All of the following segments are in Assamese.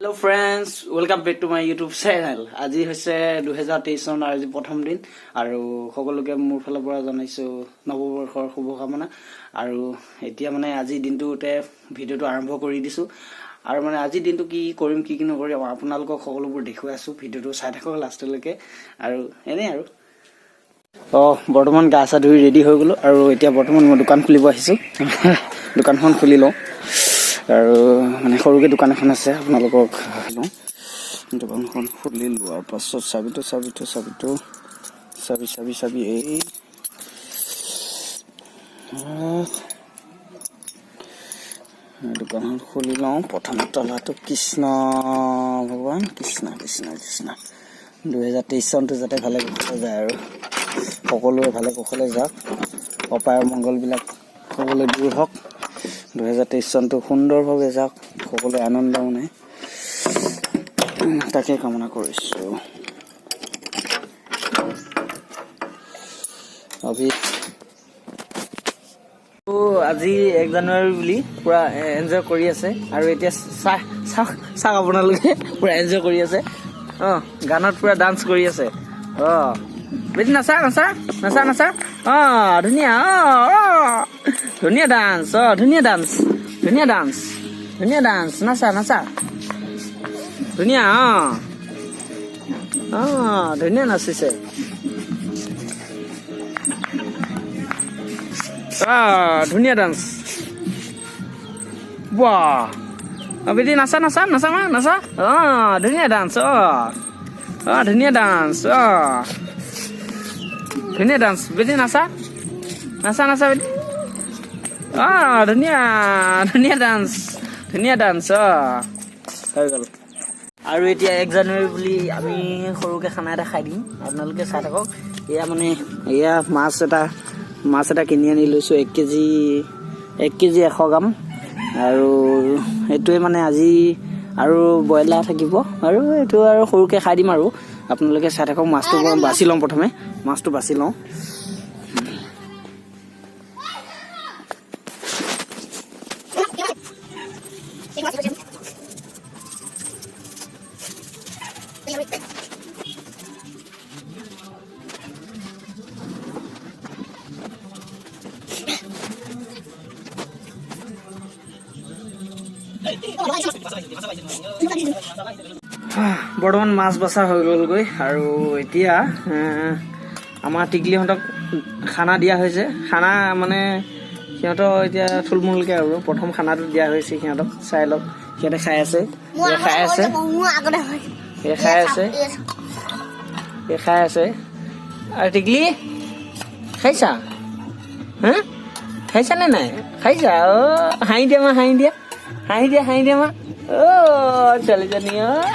Hello friends, welcome back to my YouTube channel. আজি হৈছে 2023 চনৰ আজি প্ৰথম দিন আৰু সকলোকে মোৰ ফালৰ পৰা জনাইছোঁ নৱবৰ্ষৰ শুভকামনা। আৰু এতিয়া মানে আজিৰ দিনটোতে ভিডিঅ'টো আৰম্ভ কৰি দিছোঁ। আৰু মানে আজিৰ দিনটো কি কৰিম, কি কি নকৰিম, আপোনালোকক সকলোবোৰ দেখুৱাই আছোঁ। ভিডিঅ'টো চাই থাকক লাষ্টলৈকে। আৰু এনেই আৰু বৰ্তমান গা চা ধুই ৰেডি হৈ গ'লোঁ আৰু এতিয়া বৰ্তমান মই দোকান খুলিব আহিছোঁ। দোকানখন খুলি লওঁ আৰু মানে সৰুকৈ দোকান এখন আছে, আপোনালোকক লওঁ। দোকানখন খুলি লোৱাৰ পাছত চাবিটো চাবিটো চাবিটো চাবি চাবি চাবি এই দোকানখন খুলি লওঁ প্ৰথম তলাটো। কৃষ্ণ ভগৱান, কৃষ্ণ কৃষ্ণ কৃষ্ণ। 2023 চনটো যাতে ভালে কুশলে যায় আৰু সকলোৱে ভালে কুশলে যাওক, অপায় মংগলবিলাক সকলোৱে দূৰ হওক, 2023 চনটো সুন্দৰভাৱে যাওক, সকলোৱে আনন্দ মানে তাকে কামনা কৰিছোঁ। অভি আজি 1 জানুৱাৰী বুলি পূৰা এনজয় কৰি আছে। আৰু এতিয়া চাহ চাওক চাওক আপোনালোকে, পূৰা এনজয় কৰি আছে। গানত পূৰা ডান্স কৰি আছে। বেটি, নাচা নাচা নাচা নাচা। ধুনীয়া, অঁ অঁ ধুনীয়া ডান্স। ধুনীয়া ডান্স, ধুনীয়া ডান্স, ধুনীয়া ডান্স। নাচা নাচা, ধুনীয়া। অঁ অঁ ধুনীয়া নাচিছে। ধুনীয়া ডান্স। বাহ, বেটি, নাচা নাচা নাচা, মা, নাচা। ধুনীয়া ডান্স। অঁ অঁ ধুনীয়া ডান্স। ধুনীয়া ডান্স। বেটি, নাচা নাচা নাচা বেটি। ধুনীয়া, ধুনীয়া ডান্স, ধুনীয়া ডান্স। হৈ গ'ল। আৰু এতিয়া 1 জানুৱাৰী বুলি আমি সৰুকৈ খানা এটা খাই দিম, আপোনালোকে চাই থাকক। এয়া মানে এয়া মাছ এটা কিনি আনি লৈছোঁ, 1 কেজি, 1 কেজি 100 গ্ৰাম। আৰু সেইটোৱে মানে আজি আৰু ব্ৰইলাৰ থাকিব আৰু এইটো আৰু সৰুকৈ খাই দিম আৰু আপোনালোকে চাই থাকক। মাছটো বাছি লওঁ প্ৰথমে, মাছটো বাছি লওঁ। বৰ্তমান মাছ বচা হৈ গ'লগৈ আৰু এতিয়া আমাৰ টিকলিহঁতক খানা দিয়া হৈছে। খানা মানে সিহঁতৰ এতিয়া থুলমূলকৈ আৰু প্ৰথম খানাটো দিয়া হৈছে সিহঁতক। চাই লওক, সিহঁতে খাই আছে, এই খাই আছে, এই খাই আছে, এই খাই আছে। আৰু টিকলি, খাইছা? হা, খাইছা নে নাই? খাইছা? অ' হাঁহি দিয়া মা, হাঁহি দিয়া, হাঁহি দিয়া, হাঁহি দিয়া মা। অ' ছোৱালীজনী, অ'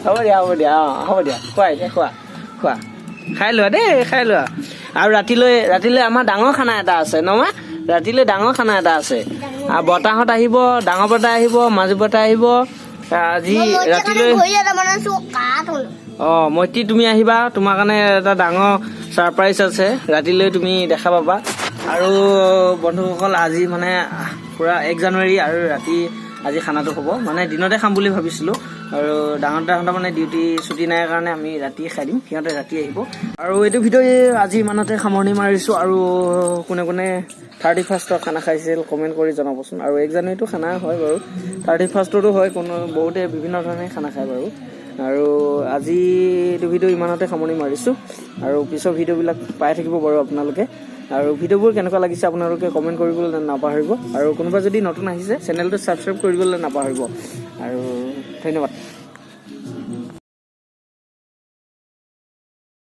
হ'ব দিয়া, হ'ব দিয়া। হ'ব দিয়া, খোৱা এতিয়া, খোৱা খোৱা, খাই লোৱা দেই, খাই লোৱা। আৰু ৰাতিলৈ আমাৰ ডাঙৰ খানা এটা আছে ন মা? ৰাতিলৈ ডাঙৰ খানা এটা আছে আৰু বতাহত আহিব, ডাঙৰ বৰ্তা আহিব, মাজু বৰ্তা আহিব আজি ৰাতিলৈ। মৈত্ৰী, তুমি আহিবা, তোমাৰ কাৰণে এটা ডাঙৰ ছাৰপ্ৰাইজ আছে ৰাতিলৈ, তুমি দেখা পাবা। আৰু বন্ধুসকল, আজি মানে পূৰা 1 জানুৱাৰী আৰু ৰাতি আজি খানাটো হ'ব। মানে দিনতে খাম বুলি ভাবিছিলোঁ আৰু ডাঙৰ দাহঁতৰ মানে ডিউটি ছুটি নাই কাৰণে আমি ৰাতিয়ে খাই দিম, সিহঁতে ৰাতি আহিব। আৰু এইটো ভিডিঅ' আজি ইমানতে সামৰণি মাৰিছোঁ। আৰু কোনে কোনে 31ৰ খানা খাইছিল, কমেণ্ট কৰি জনাবচোন। আৰু 1 জানুৱাৰীটো খানা হয় বাৰু, 31ৰো হয়, কোনো বহুতে বিভিন্ন ধৰণে খানা খায় বাৰু। আৰু আজি এইটো ভিডিঅ' ইমানতে সামৰণি মাৰিছোঁ আৰু পিছৰ ভিডিঅ'বিলাক পাই থাকিব বাৰু আপোনালোকে। আৰু ভিডিঅ'বোৰ কেনেকুৱা লাগিছে আপোনালোকে কমেণ্ট কৰিবলৈ নাপাহৰিব। আৰু কোনোবা যদি নতুন আহিছে, চেনেলটো ছাবস্ক্ৰাইব কৰিবলৈ নাপাহৰিব। আৰু ধন্যবাদ।